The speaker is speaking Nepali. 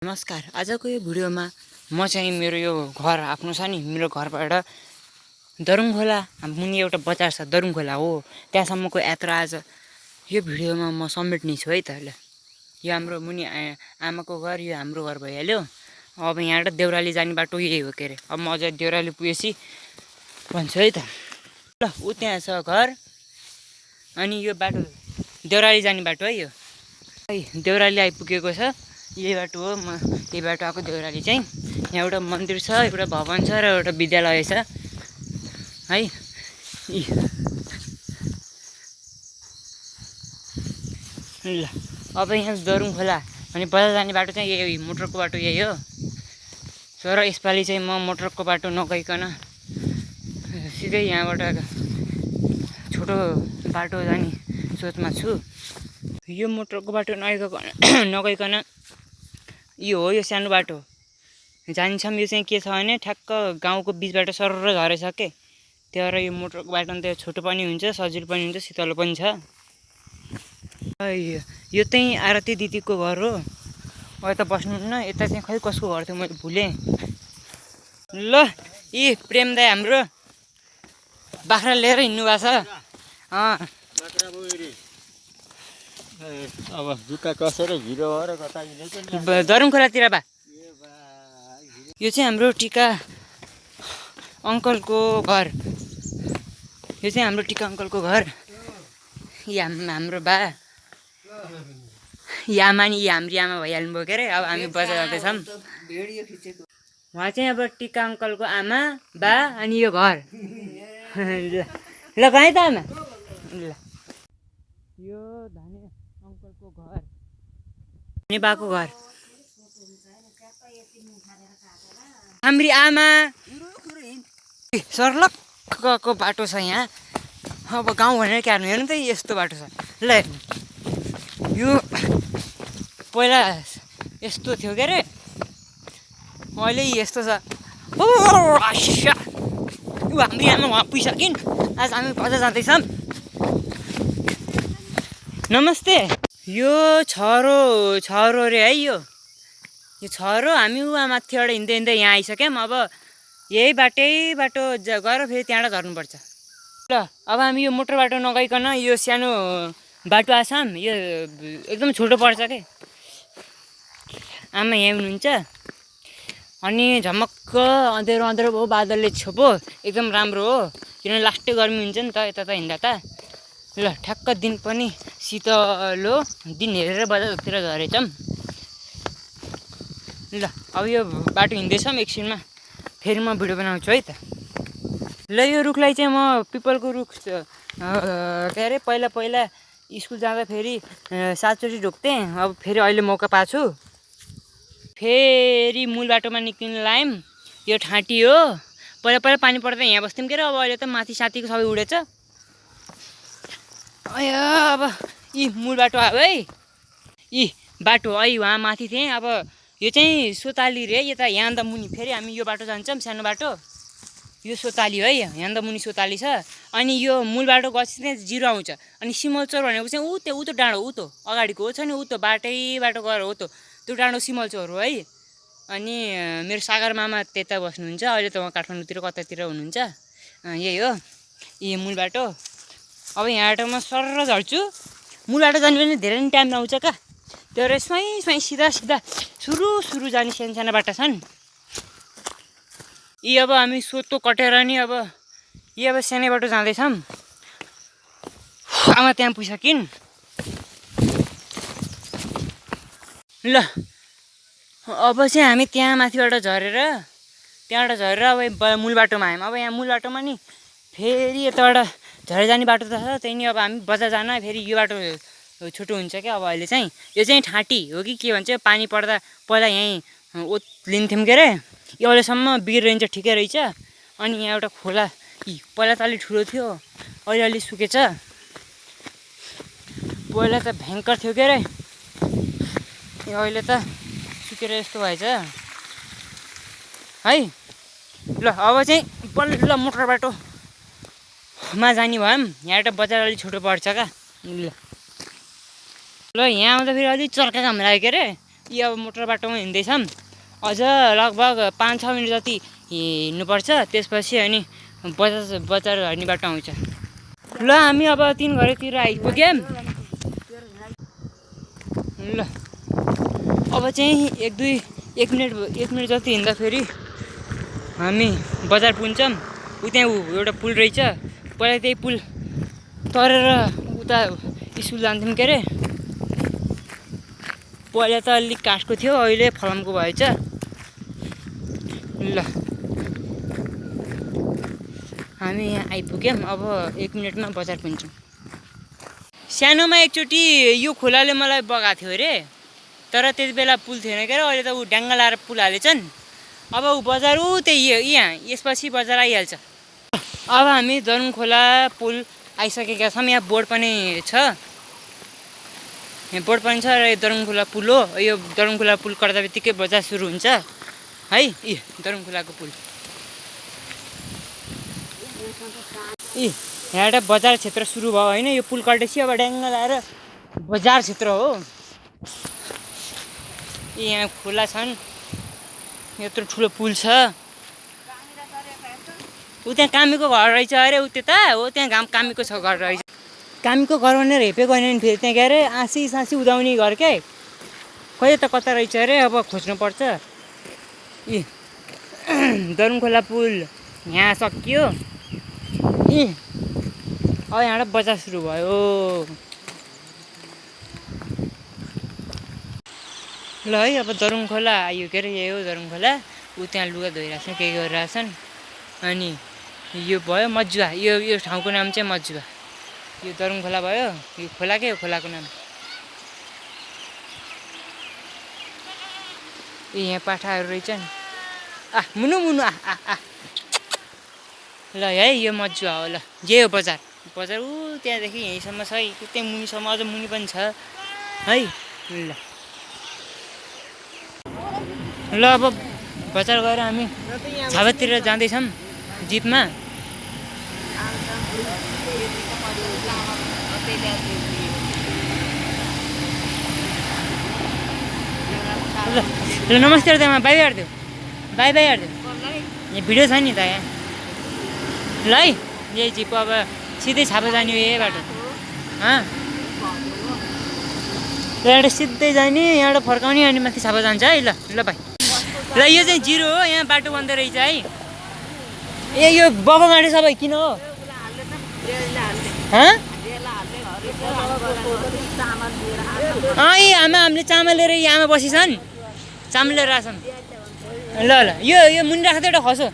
नमस्कार। आजको यो भिडियोमा म चाहिँ मेरो यो घर आफ्नो छ नि, मेरो घरबाट दरुङ खोला मुनि एउटा बजार छ, दरुङ खोला हो, त्यहाँसम्मको यात्रा आज यो भिडियोमा म समेट्ने छु है त। ल यो हाम्रो मुनि आमाको घर, यो हाम्रो घर भइहाल्यो। अब यहाँबाट देउराली जाने बाटो यही हो के अरे। अब म अझै देउराली पुगेपछि भन्छु है त। ल ऊ त्यहाँ छ घर, अनि यो बाटो देउराली जाने बाटो है। यो देउराली आइपुगेको छ, यही बाटो हो। म यही बाटो आएको देउराली चाहिँ। यहाँ एउटा मन्दिर छ, एउटा भवन छ र एउटा विद्यालय छ है। ल अब यहाँ दरुङ खोला अनि बजार जाने बाटो चाहिँ यही, मोटरको बाटो यही हो। तर यसपालि चाहिँ म मोटरको बाटो नगइकन सिधै यहाँबाट छोटो बाटो जाने सोचमा छु। यो मोटरको बाटो नगइकन यो हो, यो सानो बाटो जान्छौँ। यो चाहिँ के छ भने ठ्याक्क गाउँको बिचबाट सरर झरेछ के। त्यही भएर यो मोटरको बाटो त छोटो पनि हुन्छ, सजिलो पनि हुन्छ, शीतलो पनि छ। यो चाहिँ आरती दिदीको घर हो। यता बस्नुहुन्न, यता चाहिँ खै कसको घर थियो मैले भुलेँ। ल यी प्रेम दाइ हाम्रो बाख्रा लिएर हिँड्नु भएको छ। अब जुत्ता कसेर भिरो भएर कता दरुङ खोलातिर बा। यो चाहिँ हाम्रो टिका अङ्कलको घर। यो चाहिँ हाम्रो टिका अङ्कलको घर। हाम्रो बा आमा नि, हाम्री आमा भइहाल्नुभयो के अरे। अब हामी बजार जाँदैछौँ। उहाँ चाहिँ अब टिका अङ्कलको आमा बा अनि यो घर। ल गएँ त आमा। ल यो धाने अङ्कलको घर अनि बाको घर। हाम्री आमा सर्लक्कको बाटो छ यहाँ। अब गाउँ भनेर क्या हेर्नु त, यस्तो बाटो छ। ल यो पहिला यस्तो थियो के अरे, अहिले यस्तो छ। ओ आशा हाम्री आमा उहाँ पुगिसकिन्। आज हामी बजार जाँदैछौँ। नमस्ते। यो छरो रे है। यो छरो हामी उहाँ माथिबाट हिँड्दै हिँड्दै यहाँ आइसक्यौँ। अब यही बाटो गएर फेरि त्यहाँबाट झर्नुपर्छ। ल अब हामी यो मोटर बाटो नगइकन यो सानो बाटो आछौँ। यो एकदम छोटो पर्छ के। आमा यहाँ हुनुहुन्छ। अनि झमक्क अँध्यारो भयो, बादलले छोपो, एकदम राम्रो हो। किनभने लास्टै गर्मी हुन्छ नि त यता त हिँड्दा त। ल ठ्याक्क दिन पनि शीतलो दिन हेरेर बजारतिर झरेछौँ। ल अब यो बाटो हिँड्दैछौँ, एकछिनमा फेरि म भिडियो बनाउँछु है त। ल यो रुखलाई चाहिँ म पिपलको रुख के अरे पहिला स्कुल जाँदा फेरि 7 चोटि ढोक्थेँ। अब फेरि अहिले मौका पाछु। फेरि मूल बाटोमा निक्लिन लायौँ। यो ठाँटी हो। पहिला पानी पर्दा यहाँ बस्थ्यौँ के अरे। अब अहिले त माथि साथीको सबै उडेछ। अब यी मूल बाटो आयो है। यी बाटो है उहाँ माथि थिएँ। अब यो चाहिँ सोताली रे। यता यहाँदा मुनि फेरि हामी यो बाटो जान्छौँ, सानो बाटो। यो सोताली है, यहाँदा मुनि सोताली छ। अनि यो मूल बाटो गएपछि चाहिँ 0 आउँछ। अनि सिमलचौर भनेको चाहिँ ऊ त्यो डाँडो, ऊ त्यो अगाडिको हो छ नि, ऊ त्यो बाटो गएर हो त्यो डाँडो सिमलचौर हो है। अनि मेरो सागर मामा त्यता बस्नुहुन्छ। अहिले त उहाँ काठमाडौँतिर कतातिर हुनुहुन्छ। यही हो यी मूल बाटो। अब यहाँबाट म सरर झर्छु। मूल बाटो जाने पनि धेरै नै टाइम लाउँछ क्या। त्यो भएर स्वाइँ सिधा सुरु जाने सानो बाटो छन्। यी अब हामी सोतो कटेर नि अब यी अब सानै बाटो जाँदैछौँ। आमा त्यहाँ पुगिसकिन्। ल अब चाहिँ हामी त्यहाँ माथिबाट झरेर अब मूल बाटोमा आयौँ। अब यहाँ मूल बाटोमा नि फेरि यताबाट झरेर जाने बाटो त छ। त्यही नि अब हामी बजार जान फेरि यो बाटो छोटो हुन्छ क्या। अब अहिले चाहिँ यो चाहिँ ठाँटी हो कि के भन्छ। पानी पर्दा पहिला यहीँ ओत्लिन्थ्यौँ के अरे। यो अहिलेसम्म बिग्रिन्छ, ठिकै रहेछ। अनि यहाँ एउटा खोला, पहिला त अलिक ठुलो थियो, अहिले अलि सुकेछ। पहिला त भयङ्कर थियो के अरे, अहिले त सुकेर यस्तो भएछ है। ल अब चाहिँ बल्ल मोटर बाटोमा जाने भयौँ। यहाँबाट बजार अलिक छोटो पर्छ क्या। ल यहाँ आउँदा फेरि अलिक चर्का काम लाग्यो के अरे। यी अब मोटर बाटोमा हिँड्दैछौँ अझ लगभग 5-6 मिनट जति हिँड्नुपर्छ त्यसपछि अनि बजार हर्ने बाटो आउँछ ल हामी अब 3 घरतिर आइपुग्यौँ ल अब चाहिँ 1 मिनट जति हिँड्दाखेरि हामी बजार पुग्छौँ उता एउटा पुल रहेछ पहिला त्यही पुल तरेर उता स्कुल जान्थ्यौँ के अरे पहिला त अलिक काठको थियो अहिले फलामको भएछ ल हामी यहाँ आइपुग्यौँ अब 1 मिनटमा बजार पुग्छौँ सानोमा एकचोटि यो खोलाले मलाई बगाएको थियो अरे तर त्यति बेला पुल थिएन के अरे अहिले त ऊ ड्याङ्गा लाएर पुल हालेछन् अब ऊ बजार त्यही यहाँ यसपछि बजार आइहाल्छ अब हामी दरुङखोला पुल आइसकेका छौँ यहाँ बोर्ड पनि छ यहाँ बोर्ड पनि छ र यो दरुङखोला पुल हो यो दरुङखोला पुल कट्दा बित्तिकै बजार सुरु हुन्छ है यी दरुङखोलाको पुल यहाँ एउटा बजार क्षेत्र सुरु भयो होइन यो पुल कटेपछि अब ड्याङ्गा लाएर बजार क्षेत्र हो यहाँ खोला छन् यत्रो ठुलो पुल छ ऊ त्यहाँ कामीको घर रहेछ अरे ऊ त्यता हो त्यहाँ कामीको छ घर रहेछ कामीको घर भनेर हेपेको होइन नि फेरि त्यहाँ के अरे आँसी साँसी उदाउने घर के खोइ त कता रहेछ अरे अब खोज्नुपर्छ यी दरुङखोला पुल यहाँ सकियो यी अब यहाँबाट बजार सुरु भयो ल है अब दरुङखोला आयो के अरे यही हो दरुङखोला ऊ त्यहाँ लुगा धोइरहेछन् के गरिरहेछन् अनि यो भयो मजुवा यो ठाउँको नाम चाहिँ मजुवा यो दरुङखोला भयो यो खोला के हो खोलाको नाम यहाँ पाठाहरू रहेछन् मुनु मुनु ल है यो मजुवा हो ल यही हो बजार ऊ त्यहाँदेखि यहीँसम्म छ त्यहाँ मुनिसम्म अझ मुनि पनि छ है ल अब बजार गएर हामी छाबातिर जाँदैछौँ जिपमा ल नमस्ते अर्दामा बाई हारिदियो यहाँ भिडियो छ नि त यहाँ ल है यही जिप अब सिधै छापा जाने हो यही बाटो यहाँबाट सिधै जाने यहाँबाट फर्काउने अनि माथि छापा जान्छ है ल भाइ ल यो चाहिँ 0 हो यहाँ बाटो बन्द रहेछ है ए यो बबा माटो सबै किन हो यी हामीले चामल लिएर यी आमा बसिछन् चामल लिएर आछन् ल यो मुनि राख्दा एउटा खसो